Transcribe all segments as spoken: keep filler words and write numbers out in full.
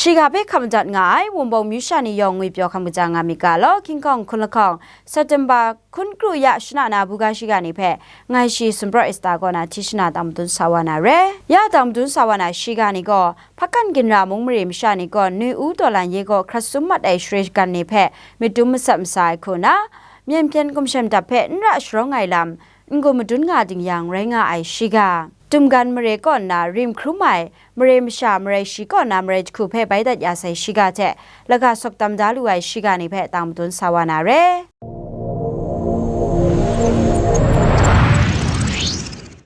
Shiga hpe hkap madat nga ai Wunpawng myu sha ni yawng ngwipyaw hkam kaja nga myit ga law, King Kong hkun lahkawng, September hkun kru ya shana na buga shiga ni hpe, ngai shi Sumpraw Esta kaw na hti shana tang madun sa wa na re. Ya tang madun sa wa na shiga ni gaw, Hpakan ginra mung mare masha ni gaw, Nui U Tawlan Ye kaw hkrat sum mat ai share shagan ni hpe myit dum masat masa ai hku na, Myen hpyen gumshem dap hpe n ra sharawng ai lam, n-gun madun nga ding yang rai nga ai shiga. Dumgan mare kaw nna rim hkrum ai, mare masha marai shi kaw na marai jahku hpe bai dat ya sai shiga hte, laga sawk tam da lu ai shiga ni hpe tang madun sa wa na re.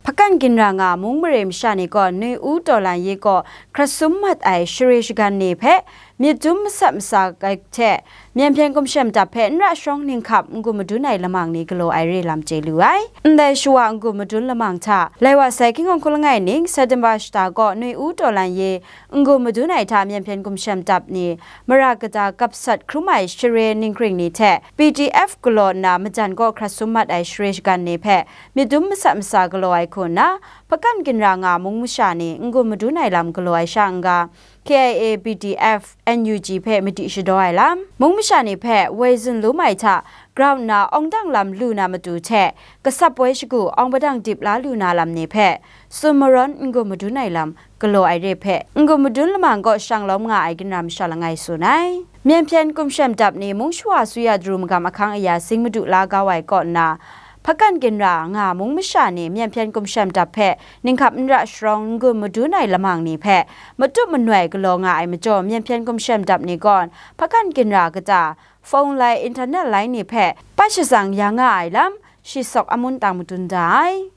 Hpakan ginra nga mung mare masha ni gaw Nui U Tawlan Ye kaw hkrat sum mat ai share shagan ni hpe myit dum masat masa ai hte, Myen hpyen gumshem dap hpe n ra sharawng ninghkap n-gun madun ai lamang ni galaw ai re lam chye lu ai. Ndai shawa n-gun madun lamang hta, lai wa sai King Kong hkun langai ning, September shata gaw Nui U Tawlan Ye n-gun madun ai hta Myen hpyen gumshem dap ni, mara kata gap sat hkrum ai share ninghkring ni hte, P D F galaw nna majan kaw hkrat sum mat ai share shagan ni hpe myit dum masat masa galaw ai hku nna, hpakan ginra nga mung masha ni n-gun madun ai lam galaw ai sha n-ga, K I A, P D F, N U G hpe madi shadaw ai lam, mung masha ni hpe woi zun lum ai hta, grau nna awng dang lam lu na matu hte, kasap woi shagu awng padang dip la lu na lam ni hpe, tsun marawn n-gun madun ai lam galaw ai re hpe, n-gun madun lamang kaw shang lawm nga ai ginra masha langai tsun ai. Myen hpyen gumshem dap ni mung shawa suya daru magam ahkang aya zing madu la kau ai kaw nna, hpakan ginra nga mung masha ni Myen hpyen gumshem dap hpe ninghkap n ra sharawng n-gun madun ai lamang ni hpe matup manoi galaw nga ai majaw, Myen hpyen gumshem dap ni gaw hpakan ginra kata, phone lai, internet lai ni hpe pat shatsang ya nga ai lam, shi sawk amun tang madun da ai.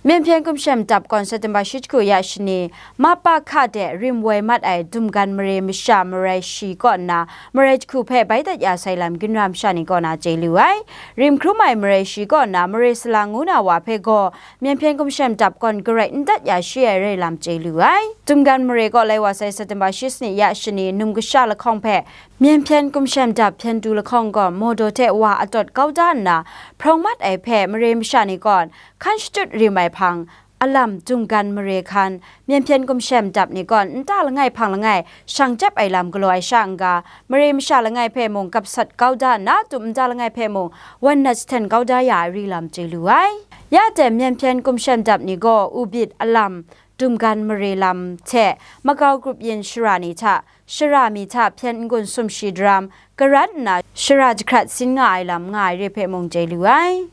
Myen hpyen gumshem dap gaw September shi jahku ya shani, mapa hka de rim woi mat ai dumgan mare masha marai shi kaw nna, marai jahku hpe bai dat ya sai lam ginra masha ni kaw na chye lu ai. Rim hkrum ai marai shi kaw nna, mare salang ngu na wa hpe gaw, Myen hpyen gumshem dap gaw garai n dat ya shi ai rai lam chye lu ai. Dumgan mare kaw lai wa sai September shi sani ya shani, num kasha lahkawng hpe, Myen hpyen gumshem dap hpyen du lahkawng gaw, mawdaw hte wa atawt kau da nna, hprawng mat ai hpe mare masha ni gaw, hkan shatut rim ai hpang, alam, dumgan mare hkan, Myen hpyen gumshem dap ni gaw, nta langai hpang langai, shang chyap ai lam galaw ai sha n-ga, mare masha langai hpe mung gap sat kau da nna, tum nta langai hpe mung wan nat jahten kau da ya ai ri lam chye lu ai. Ya ten Myen hpyen gumshem dap ni gaw, ubit, alam, dumgan mare lam hte, makau grup yin shara ni hta, shara mi hta hpyen n-gun sumshi daram, karan nna shara jahkrat sin nga ai lam nga ai re hpe mung chye lu ai.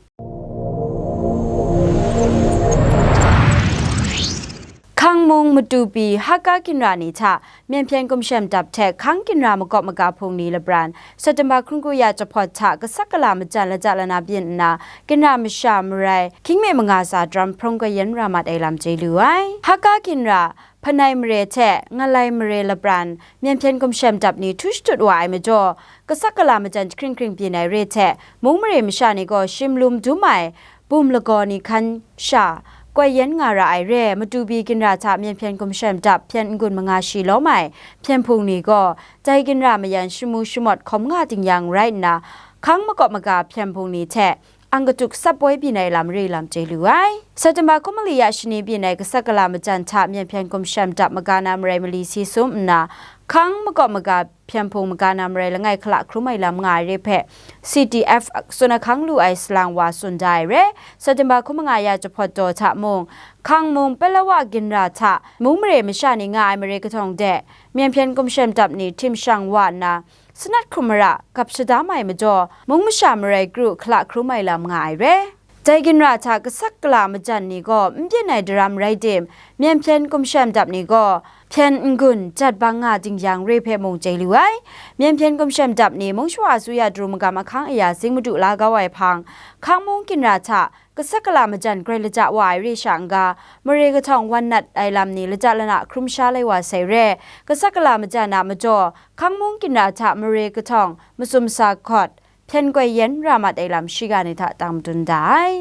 Hkang mung matu pyi Hakka ginra ni hta Myen hpyen gumshem dap hte Hkang ginra makawp maga hpung ni lapran, September hkun kru ya jahpawt hta kasak kala majan laja lana byin nna, ginra masha marai hkying mi manga tsa daram hprawng koi yen ra mat ai lam chye lu ai. Hakka ginra, Hpanai mare hte Ngalai mare lapran, Myen hpyen gumshem dap ni htu shatut wa ai majaw, kasak kala majan jahkring hkring byin ai re hte, mung mare masha ni gaw shim lum dum ai bum lagaw ni hkan sha, koi yen nga ra ai re, matu pyi ginra hta Myen hpyen gumshem dap hpyen n-gun manga shi lawm ai hpyen hpung ni gaw, dai ginra mayan shamu shamawt hkawm nga ding yang rai nna, Hkang makawp maga hpyen hpung ni hte, ang katuk sap woi byin ai lam re lam chye lu ai. September hkum mali ya shani byin ai kasak kala majan hta Myen hpyen gumshem dap maga na marai mali si sum nna, Hkang makawp maga hpyen hpung maga na marai langai hkala hkrum ai lam nga ai re hpe, C D F tsun ahkang lu ai salang wa tsun da ai re, September hkum manga ya jahpawt daw hta mung, Hkang mung Palawa ginra hta mung mare masha ni nga ai mare kahtawng de, Myen hpyen gumshem dap ni htim shang wa nna, sanat hkrum mara gap shadam ai majaw, mung masha marai kru hkala hkrum ai lam nga ai re. Dai ginra hta kasak kala majan ni gaw n byin ai daram rai tim, Myen hpyen gumshem dap ni gaw hpyen n-gun jat bang nga ding yang re hpe mung chye lu ai. Myen hpyen gumshem dap ni mung shawa asuya daru magam ahkang aya zing madu la kau ai hpang, Hkang mung ginra hta kasak kala majan grai laja wa ai re sha n-ga, mare kahtawng wan nat ai lam ni laja lana hkrum sha lai wa sai re, kasak kala majan a majaw, Hkang mung ginra hta mare kahtawng masum sa hkawt, hpyen koi yen ra mat ai lam shiga ni hta tang madun da ai.